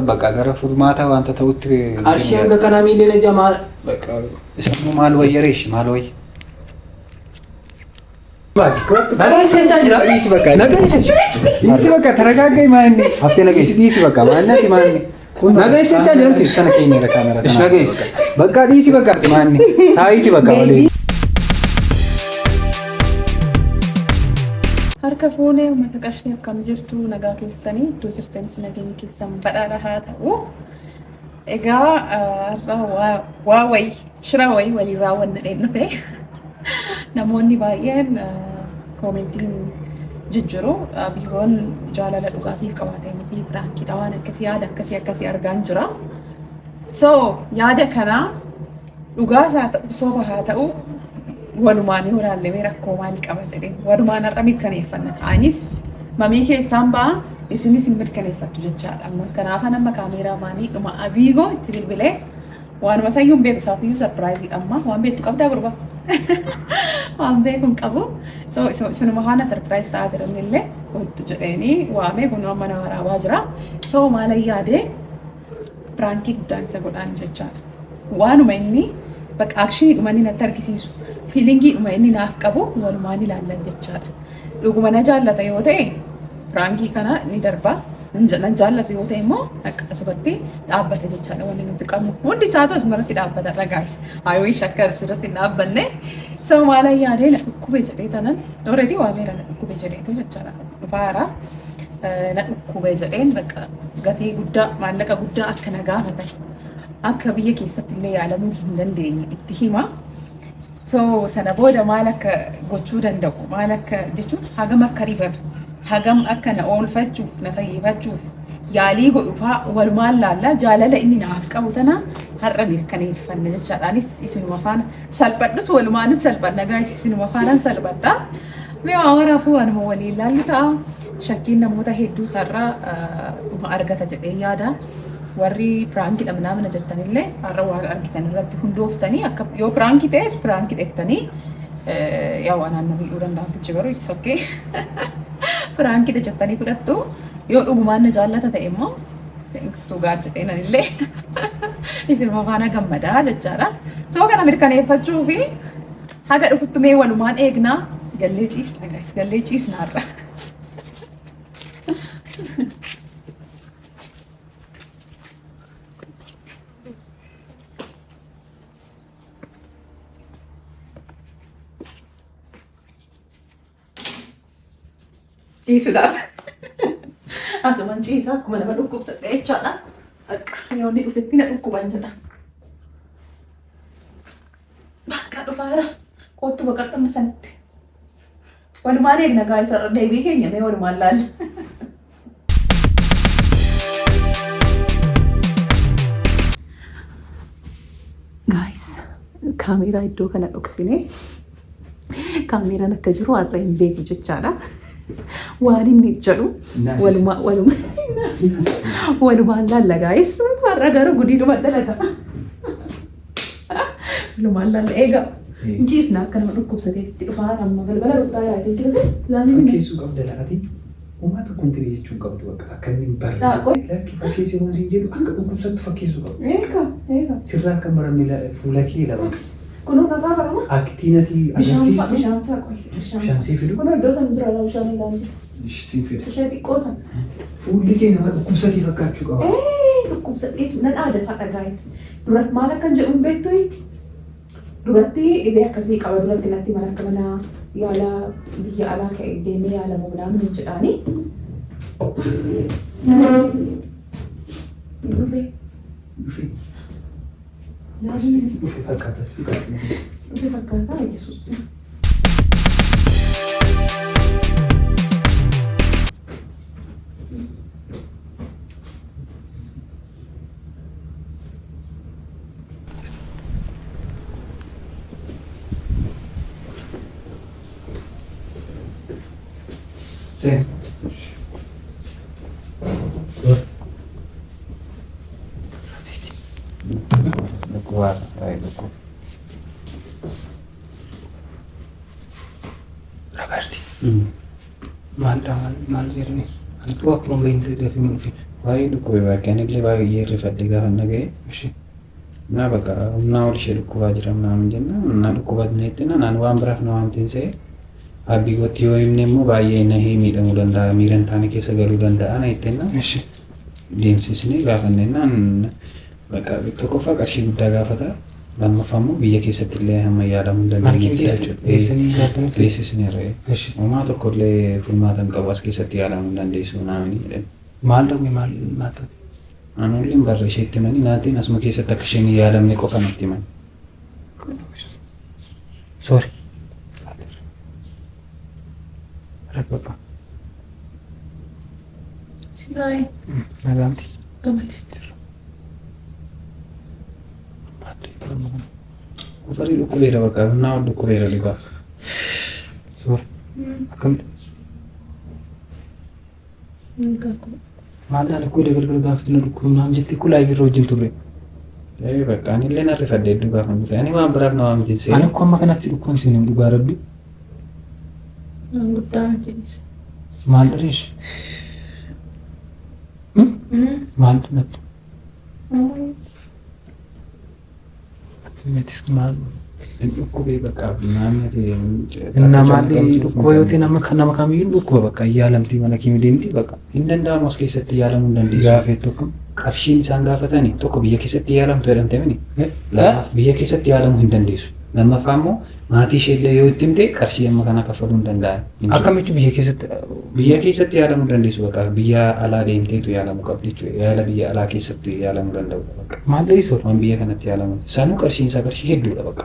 Bakka gara furmaata wanta ta'utti. Qarshii hanga kanaa miiliyoona 6 maal? Bakka Isammoo maal wayya reeshi maal wayya? Dhiisi bakka. Dhiisi bakka taragaaggai maanni. Haftee nageessi. Dhiisi bakka maannati maanni. Nageessi jechaa jiramti. Sana keenya irra kaameraa. Ish nageessi. Bakka dhiisi bakka maanni. Taayiiti bakka waliin. Harka fuunee uummata qashtii, akkam jirtu? Nagaa keessanii? Iddoo jirtanitti nageenyi keessan badhaadha haa ta'u. Egaa har'a waa wayii shira wayii waliin raawwanna dhufe. Namoonni baay'een commentiin jijjiru. Biiroon jaalala dhugaasiif qabaatee miti, prankiidha, waan akkasii yaada akkasii akkasii argaan jira. So yaada kana dhugaas haa ta'u, soba haa ta'u, walumaan yoo ilaallee rakkoo maal qaba jedhee walumaan har'a mirkaneeffanna. Anis mamii keessaan ba'a, isinis hin mirkaneeffattu jechaadha. Amma kanaafan amma camera manii dhuma Abiigoo itti bilbilee waanuma sayyuu hin beeku, isaafiyyuu surpriseiidha amma. Waan beektu qabdaa gurba? Waan beeku hin qabu. So isinuma faana surprise ta'aa jiranillee kottu jedheenii waamee kun amma na waraabaa jira. So maalan yaadee, prankii guddaan isa godhaan jechaadha. Waanuma inni bakka actioniidhuma inni natti argisiisu, feelingiidhuma inni naaf qabu walumaan ilaallan jechaadha. Dhuguma na jaallata yoo ta'e prankii kana ni darba. Nan jaallatu yoo ta'e immoo akkasumatti dhaabbata jechaadha wanni nuti qabnu. Hundi isaatu asumarratti dhaabbata guys. I wish akka asirratti hin dhaabbanne. So maalan yaadee, na dhukkube jedhee tanan already waameera, na dhukkube jedheetu jechaadha. Dhufaara. Na dhukkube jedheen bakka gatii guddaa, maallaqa guddaa akka na gaafatan, akka biyya keessatti illee yaalamuu hin dandeenye itti hima. So sana booda maal akka gochuu danda'u, maal akka jechuun hagam akka rifatu, hagam akka na oolfachuuf, na fayyifachuuf yaalii godhu fa'aa walumaan laallaa. Jaalala inni naaf qabu tana har'a mirkaneeffanna jechaadha. Anis isinuma faana salphadhus, walumaan salphadha guys, isinuma faanaan salphadha. Mee waa waraafuu waanuma waliin laallu ta'a. Shakkiin namoota hedduu sarara dhuma argata jedhee yaada. Warri prankiidha ምናምን jettanillee har'a waan argitan irratti hundooftanii akka yoo prankii ta'es prankii jettanii, yaa waan aannan miidhuu danda'antichi garuu it's okay. Prankiidha jettanii fudhattu. Yoo dhugumaan na jaallata ta'e immoo thanks to God jedhee nanillee isinuma faana gammadaa jechaadha. So kana mirkaneeffachuu fi haga dhufuttu mee walumaan eegnaa, gallee ciisna guys, gallee ciisna har'a. Ciisuudhaaf. Asumaan ciisa akkuma nama dhukkubsadhe jechaadha. Akka yoo inni dhufetti na dhukkuban jedha. Bakka dhufaara. Kottu baqadhu amma sanitti. Walumaan eegna guys, har'a deebii keenya mee walumaan laalla. Guys, kaameeraa iddoo kana dhoksine, kaameeraan akka jiru har'a hin beeku jechaadha. Waan inni jedhu waluma waluma walumaan laalla guys. Har'a garuu gudiidhuma dhalata. Walumaan laalla eega. Ciisna akka nama dhukkubsateetti dhufaa amma balbala rukkutaa yaa'ee dhufe laalli. Fakkeessuu qabda laati. Homaa tokko hin ta'e jechuun qabdu bakka akka inni hin barre. Lakki, fakkeessee waan siin jedhu akka dhukkubsattu fakkeessuu qabdu. Eega eega. Sirraa akka hin baramne fuula kee lama. Kunoo nafaa barama. Actiin ati Bishaan fa'a, agarsiistu. bishaan fa'a qoy. Bishaan sii fidu. Kunoo iddoo san jira, bishaan ilaallu. Siin fida. Ishee xiqqoo san. Fuulli kee nama dhukkubsatii fakkaachuu qaba. Dhukkubsadheetu nan aada faadha guys. Duratti maal akkan jedhu hin beektu. Duratti dhibee akkasii qaba, duratti natti mana akka mana yaala biyya alaa ka'e deemee yaalamu ምናምን jedhaani. Dhufe. Dhufe. Dhufe fakkaata si qabu. Dhufe fakkaata, Yesuus. Seen. Dhukkubaadha. Baay'ee dhukkuba. Ragaarti. Maal dha, maal maal jedhani? Ani dhuu akkuma hin dafii dhufe. Baay'ee dhukkube baay'ee anillee baay'ee rifadhe gaafa naga'e. Ishi. Na bakka humnaa ol ishee dhukkubaa jira naan jenna na dhukkubaa jetti na naan waan biraaf na waamtiin se'e abbiigotti yoo himne immoo baay'ee nahee miidhamuu danda'a miira hin taane keessa galuu danda'a na jettenna Ishi. deemsisnee gaafannennaan bakka tokkoffaa qarshii guddaa gaafata lammaffaa immoo biyya keessatti illee hamma yaalamuu hin Mana dandeenyetti keessa jechuudha. geessanii gaafatanii? Geessisneerra. Ishi. Homaa tokko illee furmaata hin qabu as keessatti yaalamuu hin dandeessu naamni jedhan. Maal ta'u maal maal ta'u? Anuullee barra isheetti himanii naatiin asuma keessatti akka isheen hin yaalamne qofa natti himan. Sorry. Rakkoo. Silaayee Nagaamti. gamatti. Ufarii dhukkubeera bakka humnaa ol dhukkubeera dhugaa. Sorry. Akkamidha? Maal dhaan koo gargar gaafatu na dhukkuba naan jettee kulaa irra wajjin turre. Ee bakka ani illee narri fadde hedduu gaafa dhufe ani waan biraaf na waamtiin Ani seera. akkoo amma kanatti dhukkuban siin dhugaa rabbi. Guddaa miti. Maal dhareesh? Maal natti? Metis maal? Dhukkubee bakka naannoo Innaa maalli dhukkuba yoo ta'e nama nama kamiyyuu dhukkuba bakka yaalamtii mana keenya deemti bakka. Hin danda'amu as keessatti yaalamuu hin dandeessu. Gaafeettu akkam? Qarshiin isaan gaafatani tokko biyya keessatti yaalamtu jedhamte mini. Lammaaf biyya keessatti yaalamuu hin dandeessu. Lammaffaa immoo maatii ishee illee yoo itti himte qarshii amma kana kaffaluu hin danda'an. Hin jiru. Akkam jechuun biyya keessatti Biyya keessatti yaalamuu dandeessu bakka biyya alaa deemteetu yaalamuu qabdi jechuudha. Yaala biyya alaa keessatti yaalamuu danda'u bakka. maal dheessoo? Waan biyya kanatti yaalamu. Sanuu qarshiin isaa qarshii hedduudha bakka.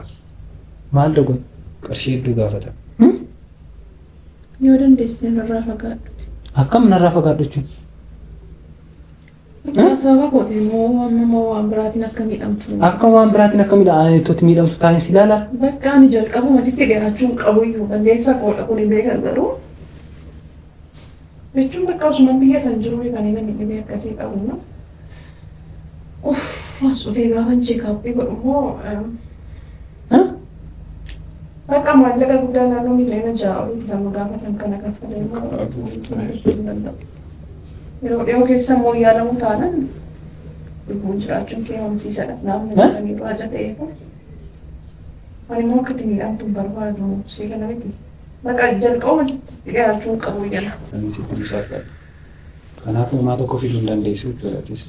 Maal dhagoon? Qarshii hedduu gaafata. Yoo dandeesse narraa fagaadhuti. Akkam narraa fagaadhu jechuun? Sababa kooti immoo amma immoo waan biraatiin akka miidhamtu. Akka waan biraatiin akka miidhamtu miidhamtu taa'insi ilaala. Bakka ani jalqabuma sitti dhiyaachuu hin qabu iyyuu dandeessa koodha kun hin beekan garuu. Jechuun bakka osuma biyya san jiru kan inni dhibee akkasii qabu no. Uff as dhufee gaafa cheekaappii godhu immoo bakka maallaqa guddaa naannoo 6 miliyoona olitti lama gaafatan kana kaffalee immoo hin danda'u. Yeroo dhiyoo keessa immoo yaalamuu taanaan lubbuun jiraachuun kee homsiisadha. Naamni jedhanii waaja ta'eef. Ani immoo akka itti miidhamtu hin barbaadu see kana miti. Bakka jalqabuma sitti dhiyaachuu hin qabu jala. Ani sitti buusaa qabu. Kanaafuu homaa tokko fiduu hin dandeessu jechuudha. Atis.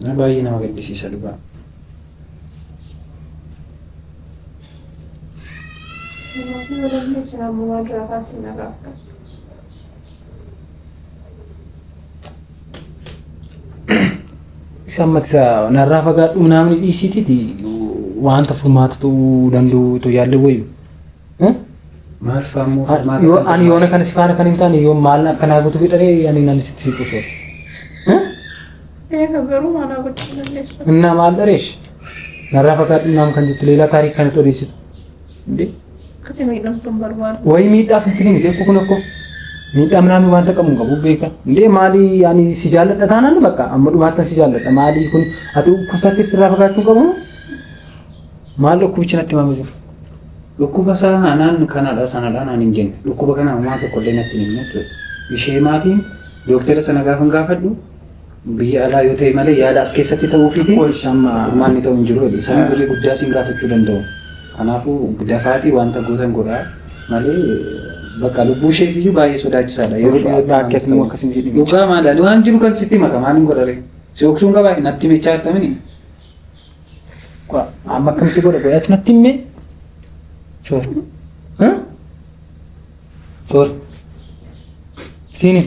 Na baay'ee nama gaddisiisa dhugaa. Kanaafuu yoo dandeesse namummaa duraa kaasee na gaafata. Isa ammatti isa narraa fagaadhu namni dhiisiitiiti wanta furmaata ta'uu danda'u ta'u yaalle wayu. Maal fa'aa immoo furmaata Yoo kan ani yoona kana si faana kan hin taane yoo maal akkanaa gootu fedhare ani nan sitti siqu soora. Eega garuu maal gochuu dandeessu? Innaa maal dhareesh? Narraa fagaadhu naam kan jettu leelaa taarikii kan itti odeessitu. Akka itti miidhamtu hin barbaadu. Wayi miidhaaf itti himi beeku kun akkoo. Miidhaa namni wanta qabu hin qabu beeka. Indee maali ani si jaalladha taanaan bakka amma dhumaattan si jaalladha maali kun ati dhukkubsaatteef sirraa fagaachuu qabu. Maal dhukkubichi natti himame jiru? Dhukkuba isaa anaan kanadha sanadha naan hin jenne. Dhukkuba kana homaa tokko illee natti hin himne jechuudha. Ishee maatiin dooktara sana gaafa hin gaafadhu biyya alaa yoo ta'e malee yaala as keessatti ta'uufiitiin furmaanni ta'u hin jiru. Isaan birrii guddaa siin gaafachuu danda'u. Kanaafuu dafaatii wanta gootan godhaa malee bakka lubbuu isheef iyyuu baay'ee sodaachisaadha. Yeroo dhiyootti Baakkeetti waan immoo ta'u. akkasii jedhimi. Dhugaa maadhaan waan jiru kan sitti maka maal hin godhare? Si hoksuun qabaa natti himechaa jirtamini? Amma akkam si godha godhatu natti himee? Soora. Soora. Siini.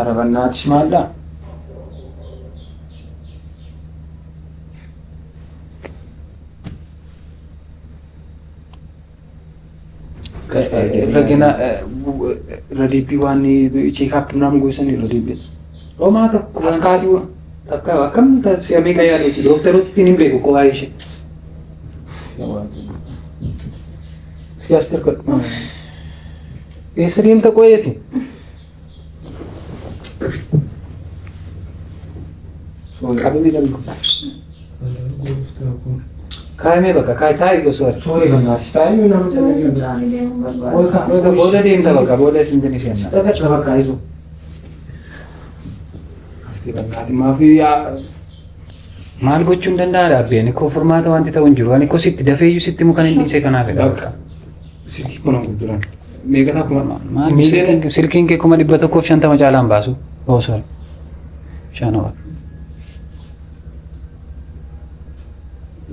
Arabannaatish maaldhaa? Irra gina irra deebii waan cheekaap naam goosan irra deebii. Homaa tokko waan Akkaatii takka akkam si'a meeqa yaaluuti dooktaroota ittiin hin beeku kophaa ishee. Siyaas tirkadhu. Eessa deemta qoyeeti? Qabame qabi. Kaayimee bakka kaay taa'i gosoota. Sooree bannaati. Taa'ee nama callee. Ani deemuu barbaada. Qoy kaa. Bakka booda deemta bakka booda isin jenna. Dhaqacha bakka isu. Haftee bannaati maafi yaa Maal gochuun danda'a dhaabbee? Ani koo furmaata wanti ta'u hin jiru. Ani koo sitti dafeeyyuu sitti mukan hin dhiisee kanaaf jedha. bakka silkii kun gurguran. Meeqa ta'a kuma Maal silkiin kee 150,000 caalaan baasu? Oh sorry. Shanaba.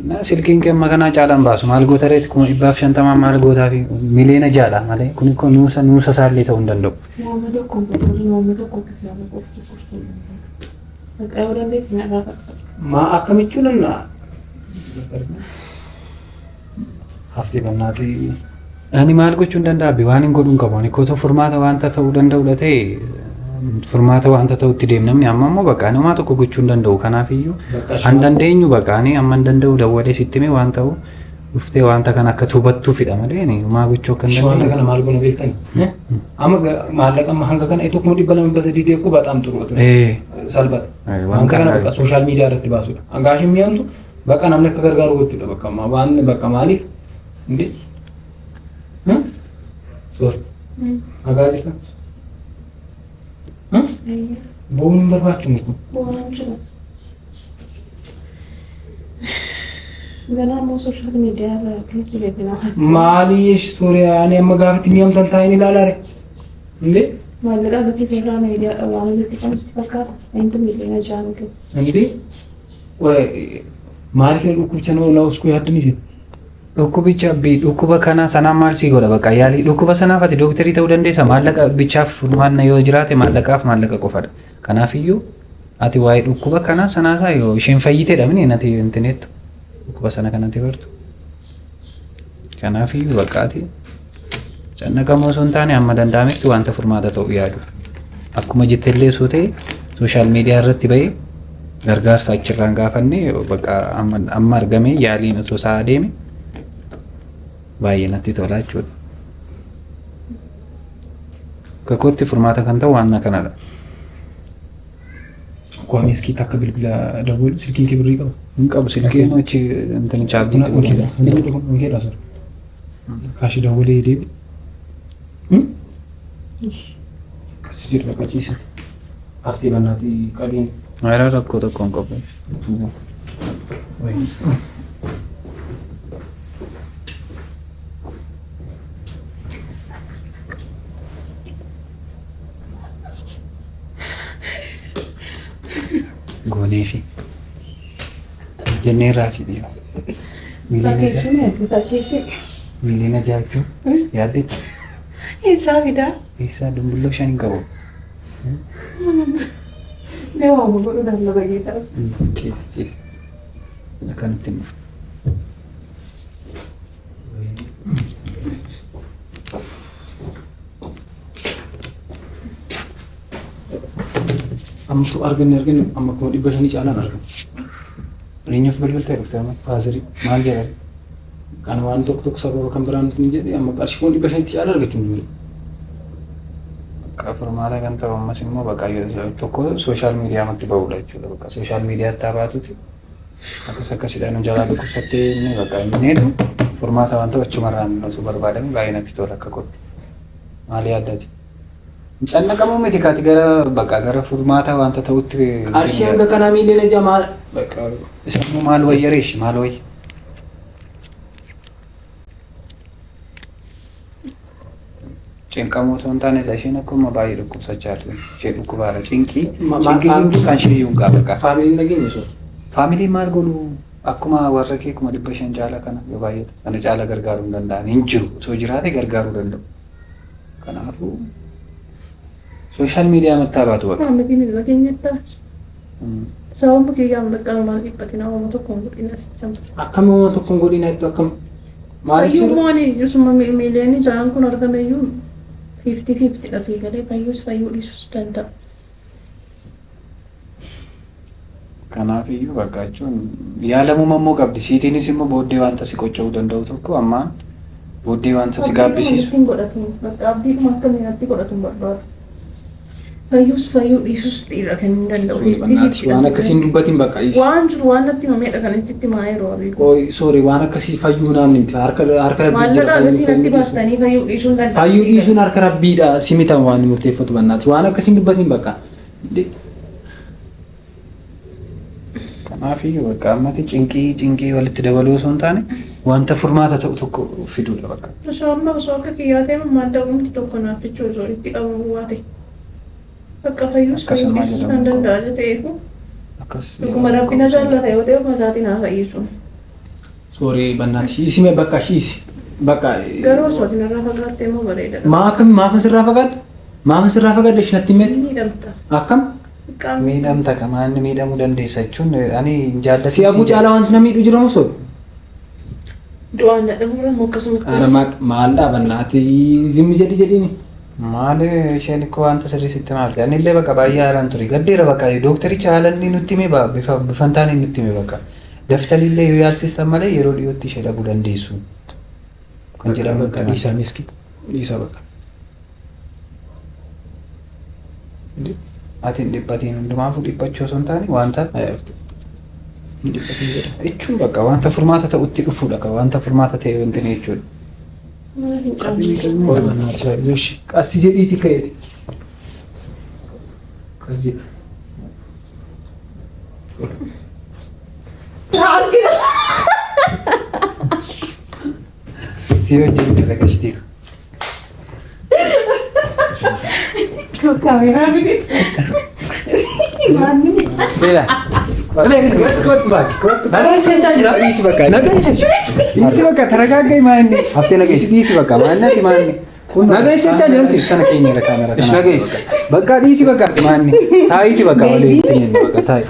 Na silkiin kee amma kanaa caalaan baasu maal goota reeti 150,000 maal gootaa fi 6 miliyoona malee kun kun nuusa nuusa isaallee ta'uu hin danda'u. Moomni tokko gurguru, moomni tokko akkasii waan qofu gurgurtuu. Bakka yoo dandeessi na irraa fakkaata. Maa akkamichuu nanna. Haftee bannaati. Ani maal gochuu hin danda'a waan hin godhuun qabu. Ani kootu furmaata wanta ta'uu danda'udha ta'e furmaata wanta ta'utti deemnamni amma immoo bakka ani homaa tokko gochuu hin danda'u. Kanaafiyyuu an dandeenyu bakka ani amma hin danda'u dawwalee sitti hime waan ta'u dhuftee wanta kana akka hubattuufidha malee ani homaa gochuu akka hin Wanta dandeenye. kana maal goona beektani? Amma maallaqa amma hanga kana itoo 200,300 ta'e koo በጣም ጥሩ ture. Salphata. Waan Hanga kana kana bakka social media irratti baasudha. Hangaashin mi'amtu bakka namni akka gargaaru gochuudha bakka amma waan bakka maaliif? Inde? Soor. Nagaa jirta? Bu'uun hin barbaachisu kun. Bu'uun jiru. Ganaa immoo social media irraa akkamitti beekna hawaasa. Maaliif suuraa ani amma gaafatti mi'amtan taa'in ilaalaa Inde? Maallaqa gatii social media waan walitti qabus fakkaata. Eenyutu 6 miliyoona kenna? Inde? Maaliif dhukkubicha na uskuu yaaddaniisi? Dhukkubicha dhukkuba kana sanaan maal sii godha bakka yaalii dhukkuba sanaaf ati dooktarii ta'uu dandeessa maallaqa bichaaf furmaanna yoo jiraate maallaqaaf maallaqa qofadha. Kanaafiyyuu ati waa'ee dhukkuba kana sanaasaa yoo isheen fayyiteedha mini nati intineettu dhukkuba sana kanatti bartu. Kanaafiyyuu bakka ati cannaqamoo osoo hin taane amma danda'ametti wanta furmaata ta'u yaadu. Akkuma jettellee osoo ta'e social media irratti bahee gargaarsa achirraan gaafanne bakka amma argame yaaliin osoo isaa adeeme baay'ee natti tola jechuudha. Akka kootti furmaata kan ta'u waan kanadha. Kwame iskii takka bilbila dawwalu silkiin kee birrii qaba. Hin qabu silkiin achi intini chaarjiitti godhudha. Onkeedha sor. Kaashii dawwalee deebi. Akkas jedhu bakka ciisa. Haftee bannaatii qabiin. Yeroo rakkoo tokko hin qabu. Goonee fi jenneerraa fi dhiira. Fakkeessi fakkeessi. 6 miliyoona jechuun yaaddeetti. Eessaa fidaa? Eessaa dumbulloo 5 hin qabu. Mee waa godhuu danda'a geetaas. Ciisi ciisi. Akkanatti hin dhufu. Amtu arganne arganne amma 500,000 caalaan argama. Eenyuuf bilbiltee dhufte amma? Faazarii. Maal jedhan? Kan waan tokko tokko sababa kan biraan hin jedhe amma qarshii 500,000tti caala argachuu hin jiru. Bakka furmaata kan ta'u ammas immoo bakka tokko social media matti ba'uudha jechuudha. Bakka social mediatti haa baatuti. Akkas akkasidhaan nu jalaa dhukkubsattee inni bakka inni furmaata waan ta'u achumarraan osoo barbaadame baay'ee natti tola akka kootti. Maal yaaddati? Cannaqamuu miti kaati gara bakka gara furmaata wanta ta'utti. Qarshii hanga kanaa 6 miliyoona maal? Bakka Isa immoo maal wayya reeshi maal wayya? Cinqamuu osoo hin taane isheen akkuma baay'ee dhukkubsachaa jirti. Ishee dhukkubaadha. Cinqii cinqii cinqii kan ishee iyyuu hin qabu. Faamiliin nageenya sun. Faamiliin maal godhu akkuma warra kee 500,000 caala kana yoo baay'ate sana caala gargaaruu hin danda'an hin jiru. Osoo jiraate gargaaruu danda'u. Kanaafuu social media mattaa baatu bakka. Faamiliin nageenyatti. Sababni kiyyaan bakka maal dhiphatina waan tokko hin godhin as jama. Akkami waan tokko hin godhin jettu akkam? Maal Sayyuu jechuudha? immoo ani yusuma 6 miliyoonni kun argame iyyuu 50-50 dha sii galee fayyuus fayyuu dhiisuus danda'a. Kanaaf iyyuu bakka jechuun yaalamuu immoo qabdi. Siitiinis immoo booddee wanta si qocho'uu danda'u tokko ammaan booddee wanta si gaabbisiisu. Abdiidhuma walitti hin godhatin. Bakka abdiidhuma akka miinatti godhatu hin barbaadu. Fayyuus fayyuu dhiisus dhiira kan hin danda'u. Sorry, bannaati. Waan akkasiin dubbatiin bakka is. Waan jiru waan natti himameedha kan isitti himaa yeroo abiiku. Qoy sorry waan akkasii fayyuu naamni miti. Harka harka rabbii jira Maallaqa fayyuu akkasii natti fayyuu dhiisuun. baastanii fayyuu dhiisuun danda'u. Fayyuu dhiisuun harka rabbiidha si mitan waan murteeffatu bannaati. Waan akkasiin dubbatiin bakka. Kanaafiyyuu bakka ammati cinqii cinqii walitti dabaluu osoo hin taane wanta furmaata ta'u tokko fiduudha bakka. Osoo amma osoo akka kiyyaa ta'e maallaqumti tokko naaf jechuu osoo itti qabamu waate. Bakka fayyuus Akkas fayyuu ammaa dhiisuus jedhamu nan qabu. danda'a ta'eefu. Akkas Dhuguma rabbi na jaallata yoo ta'e ofuma isaatiin haa fayyisu. Sorry bannaati. Dhiisi mee bakka dhiisi. Bakka. Garuu osoo ati narraa fagaattee immoo bareedaadha. Maa akkam maafan sirraa fagaadha? Maafan sirraa fagaadha isheen natti himeeti? Miidhamta. Akkam? Xiqqaan Miidhamta kamaan miidhamuu dandeessa jechuun ani hin jaallatu. Si abuu caalaa wanti na miidhu jira moo sobi? Du'aan na dhabuurra immoo akkasumatti. Ara maal dhaabannaati zimmi jedhi jedhiini. Maali isheen ikkoo wanta sirrii sitti maalti? Ani illee bakka baay'ee haaraan ture. Gaddeera bakka dooktericha haala inni nutti hime bifa bifa hin taane nutti hime bakka. Daftanii illee yoo yaalsistan malee yeroo dhiyootti ishee dhabuu dandeessu. Kan jedhamu Bakka dhiisaa miski dhiisaa bakka. Ati hin dhiphatiin hundumaafuu dhiphachuu osoo hin taane wanta Hin dhiphatiin jedha. jechuun bakka wanta furmaata ta'utti dhufuudha ka wanta furmaata ta'e wanti ni jechuudha. Mana fincaanii. Qoy bannaati yoshi qassi jedhiiti ka'eeti. Qas jedhi. Si wajjin jira gashtii. Beela. Dhiisi bakka. Dhiisi bakka taragaaggai maanni. Haftee nageessi. Dhiisi bakka maannati maanni. Nageessi jechaa jiramti. Sana keenya irra kaamera. Ish nageessi. Bakka dhiisi bakka maanni. Taayiiti bakka malee itti jennu bakka taayi.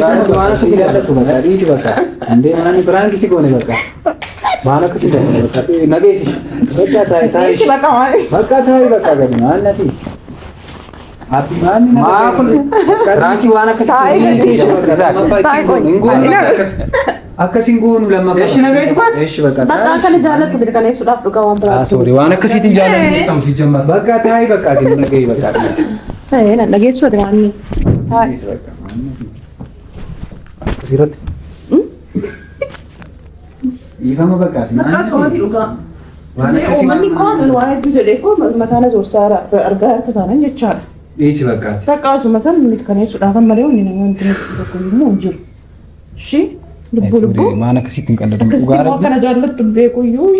Waan akkasii jaallattu bakka dhiisi bakka. Indee maanni biraan kisi goone bakka. Waan akkasii jaallattu bakka. Nageessi. Bakka taayi taayi. Dhiisi bakka maali? Bakka taayi bakka gadi maannati. Abbi maanni na Maa kun raasii waan akkasii. Taayi kun. Akkas hin goonu lammaffaa. Eshi nageessi baate? Eshi bakka Bakka akkana jaallattu mirkaneessuudhaaf dhugaa waan biraa. Sorry waan akkasiitiin jaallattu samsi jammar. Bakka taayi bakka ati nagahii bakka dhiisi. Eh, nan dhageessu ati waan inni. Taayi. Dhiisi bakka maanni. Akkasirratti. Dhiifama bakka ati Bakka soomati dhugaa. Waan akkasii Uummanni koo waan hedduu jedhee koo mataan asoorsaa argaa jirta taanan jechaadha. Dhiisi bakka ati. Bakka asuma san mirkaneessuudhaaf malee wanni nama wanti nuti tokko immoo hin jiru. Ishii lubbuu lubbuu. Waan akkasiitti hin qalladamu. Akkasitti Dhugaa immoo rabbi. akkana jaallattu hin beeku iyyuu.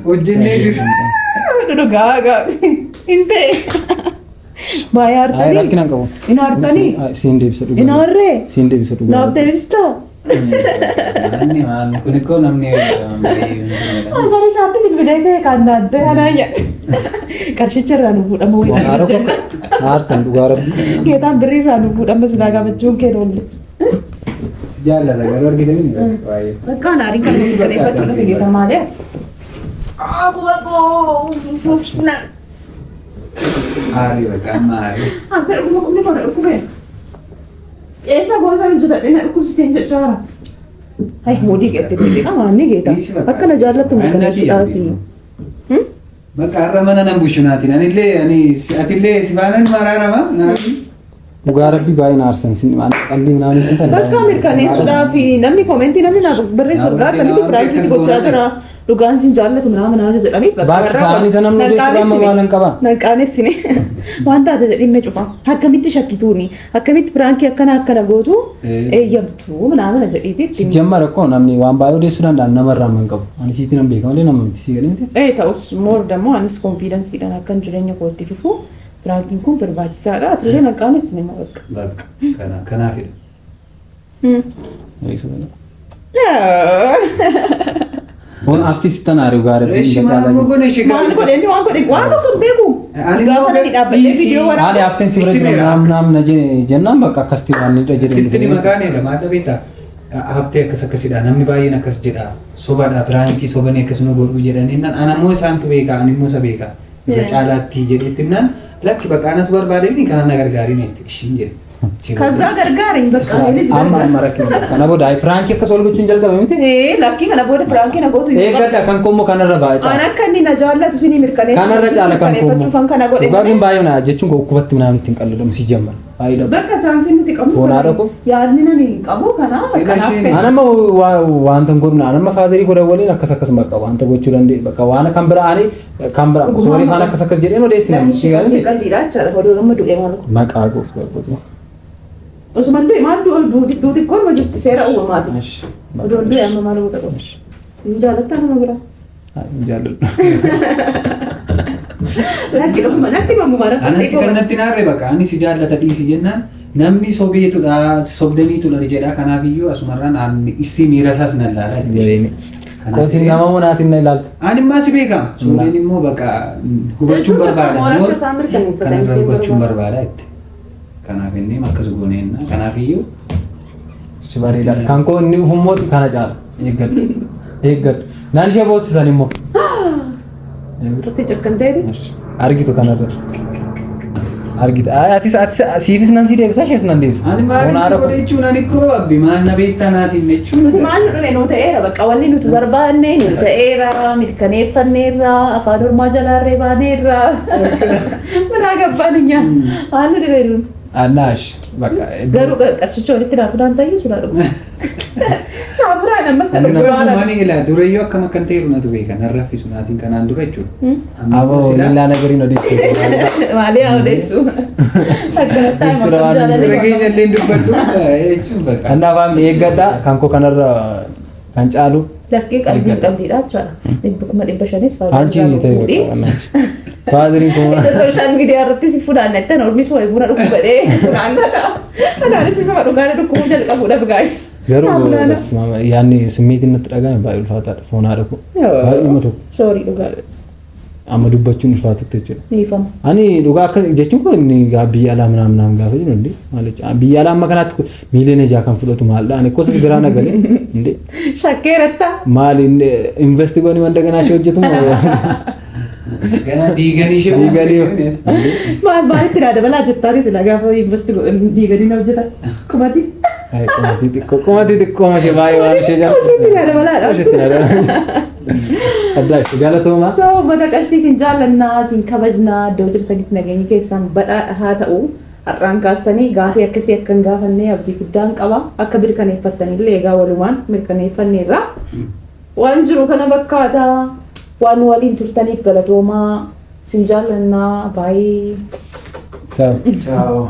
Hojjennee jiru. Dhugaa hin ta'e. Baay'ee Ay aartanii. rakkina hin qabu. Hin aartanii? Siin deebisa dhugaa. Hin aarree? Siin deebisa dhugaa. Naaf deebistaa? Maanni maanni kun ikkoo namni Asaan isaatti bilbilee ta'e kan naaddee anaa jedhe. Qarshicha irraa nu fuudhama Waan wayii. haara aartan dhugaa rabbi. Geetaan birrii irraa nu fuudhama silaa gabachuun kee oolle. Si jaallata garuu argitanii baay'ee. Bakka ana aariin kan mirkaneeffachuu dhufe geetaa maali ati? Aarii bakka amma aarii. Akka dhukkuba qubni koo na dhukkube. Eessa goosa hojjetadhe na dhukkubsiteen jechaara. Hai moodii keetti beekaa maanni geeta. Akka na jaallattu mirkaneessuudhaafi. Bakka har'a mana nan bulchu naatiin anillee ani atillee si faana maraarama naatiin. Dhugaa rabbi baay'ee na aarsan sin waan qalbii naannoo hin taane. Bakka mirkaneessuudhaafi namni koomentii namni naa barreessu dhugaa akkamitti piraankii gochaa jira. Dhugaan sin jaallatu minaa minaa jedhanii Bakka isaanii isa namni odeessu amma maal hin qaban. Nanqaaneessine waan taate jedhee mee cufa akkamitti shakkituuni akkamitti piraankii akkana akkana gootu eeyyamtu minaa mina jedhiiti Si jammara koo namni waan baay'ee odeessuu danda'an namarraa hin qabu. Ani siitti nan beeka malee nama miti si gadi miti. Ee ta'us moor dammoo anis konfiidansiidhaan akkan jireenya kootti fufu piraankiin kun barbaachisaadha atillee nanqaaneessine moo bakka. Bakka kana kanaafidha. Waan afti sittan aare dhugaa rabbi. Eshi maal goone ishee Maal godhe inni waan godhe waan tokko hin beeku. Ani Gaafa nani dhaabbadhee viidiyoo Haali waraabaa. hafteen si bira Sitti jira meera. naam naam na jennaan bakka akkasitti waan ni dha jedhe. Sitti ni makaanidha maata beektaa haftee akkas akkasidha namni baay'een akkas jedha sobaadha piraankii sobanii akkas nu godhuu jedhanii naan ana immoo isaantu beeka ani immoo isa beeka irra caalaatti jedhetti naan lakki bakka anatu barbaade ni kana na gargaariin itti ishiin jedhe. Kazzaa gargaariin bakka inni Amma amma rakkina. Kana booda ay prank akkas wal gochuun jalqabe miti. Ee lakkii kana booda prankii na gootu hin qabu. Eeggadha kan koommoo kanarra baay'ee An caala. akka inni na jaallatu isinii mirkaneeffachuu Kanarra caala kan koommoo. mirkaneeffachuufan kana godhe. Dhugaa ግን baay'ee na jechuun koo dhukkubatti minaan ittiin qalladamu si jamman. Baay'ee dhabu. Bakka chaansiin nuti qabnu. Foon haadha koo. Yaadni nani qabu kana kanaaf Isheen- fedha. An amma wanta hin godhuna. An amma faazarii godhan waliin akkas akkas bakka wanta gochuu danda'e bakka waan kan bira ani kan bira soorii faana akkas akkas jedheen odeessina. Si galee Qalliidha jechaadha. Oduu nama du'e maal maqaa gooftaa godhu. Osuma du'e maal du'e duuti korma jirti seera uumamaati. Oduu du'e amma maal godha godha. Hin jaalattaa nama biraa. Hin jaalladhu. Lakki dhuguma natti himamu maal akka Anatti kan natti naarre bakka ani si jaallata dhiisi jennaan namni sobeetudha sobdaniitudha ni jedha kanaaf iyyuu asumarraan ani issi miira isaas nan laala. Jedheeni. Qosin nama monaatiin na ilaalta. Ani immoo si beekama. Suureen immoo bakka hubachuun barbaada. Akka isaan mirkaneeffatan Kanarra hubachuun barbaada jette. Kanaaf inni akkas gooneenna. Kanaaf iyyuu Si bareeda. Kan koo inni dhufummoo kana caala. Eeggadhu. Eeggadhu. Naan ishee boossisan immoo. Irratti cakkanteeti. Argitu kanarra. Argita. Atis atis siifis nan si deebisa ishees nan deebisa. Ani maaliif si godhe jechuun ani koo abbi maal na beektaa naatiin jechuun. Nuti maal nu dhume nu ta'eera bakka wanni nuti barbaanne nu ta'eera mirkaneeffanneerra afaan ormaa jalaarree baaneerra mana gabbaan nyaa maal nu dhibe nu Annaash bakka. garuu qarshicha walitti naaf fudhaan tayyuu silaa dhugu. Naaf fudhaan ammas na dhugu waan Mani ilaa durayyuu akkam akkan ta'e natu beeka nan raffisu naatiin kanaan dura jechuudha. Aboo lillaa nagariin odeessu. Maalii haa odeessu. Akkanatti Bistira waan Sira keenya illee dubbadhu jechuun bakka. Kanaaf amma eeggadha kan koo kanarra kan caalu. Lakkii qalbii qalbiidha jechaadha. 500,000 Anchi ta'e faaziriin kun Isa social media irratti si funaannattan ormis wayi buna dhugu godhee funaannata. Kanaanis isuma dhugaana dhukkubuu jalqabuudhaaf gaayis. Garuu yaanni simmeetiin natti dhagahame baay'ee ulfaataadha foon haadha koo. Baay'ee tokko Soorii dhugaa. amma dubbachuun ulfaatutti jechuudha. Dhiifama. Ani dhugaa akka jechuun kun inni biyya alaa minaa minaan gaafa jiru hindi maal jechuudha biyya alaa amma kanaatti miiliyoona 6 kan fudhatu maaldha ani kosa biraa na galee hindi Shakkeeratta. maal investi gooni wanta ganaa ishee hojjetu moo Ganaa diiganii ishee Diiganii. Maal maalitti naa dabalaa jettaati sila gaafa investi godhan diiganii na hojjetan. Kumati. Ay, qumatii xiqqoo ishee baay'ee waan ishee jaallattu. Qoshitti naa dabalaadha. Qoshitti naa dabalaadha. Addaa ishee galatooma. So uummata qashtii isin jaallannaa isin kabajnaa iddoo jirtanitti nageenyi keessan badhaadha haa ta'u. Har'aan kaastanii gaafii akkasii akka hin gaafannee abdii guddaan qaba. Akka mirkaneeffattanillee egaa walumaan mirkaneeffanneerra. Waan jiru kana fakkaata. Waan waliin turtaniif galatoomaa. Isin jaallannaa baay'ee. Ciao. Ciao.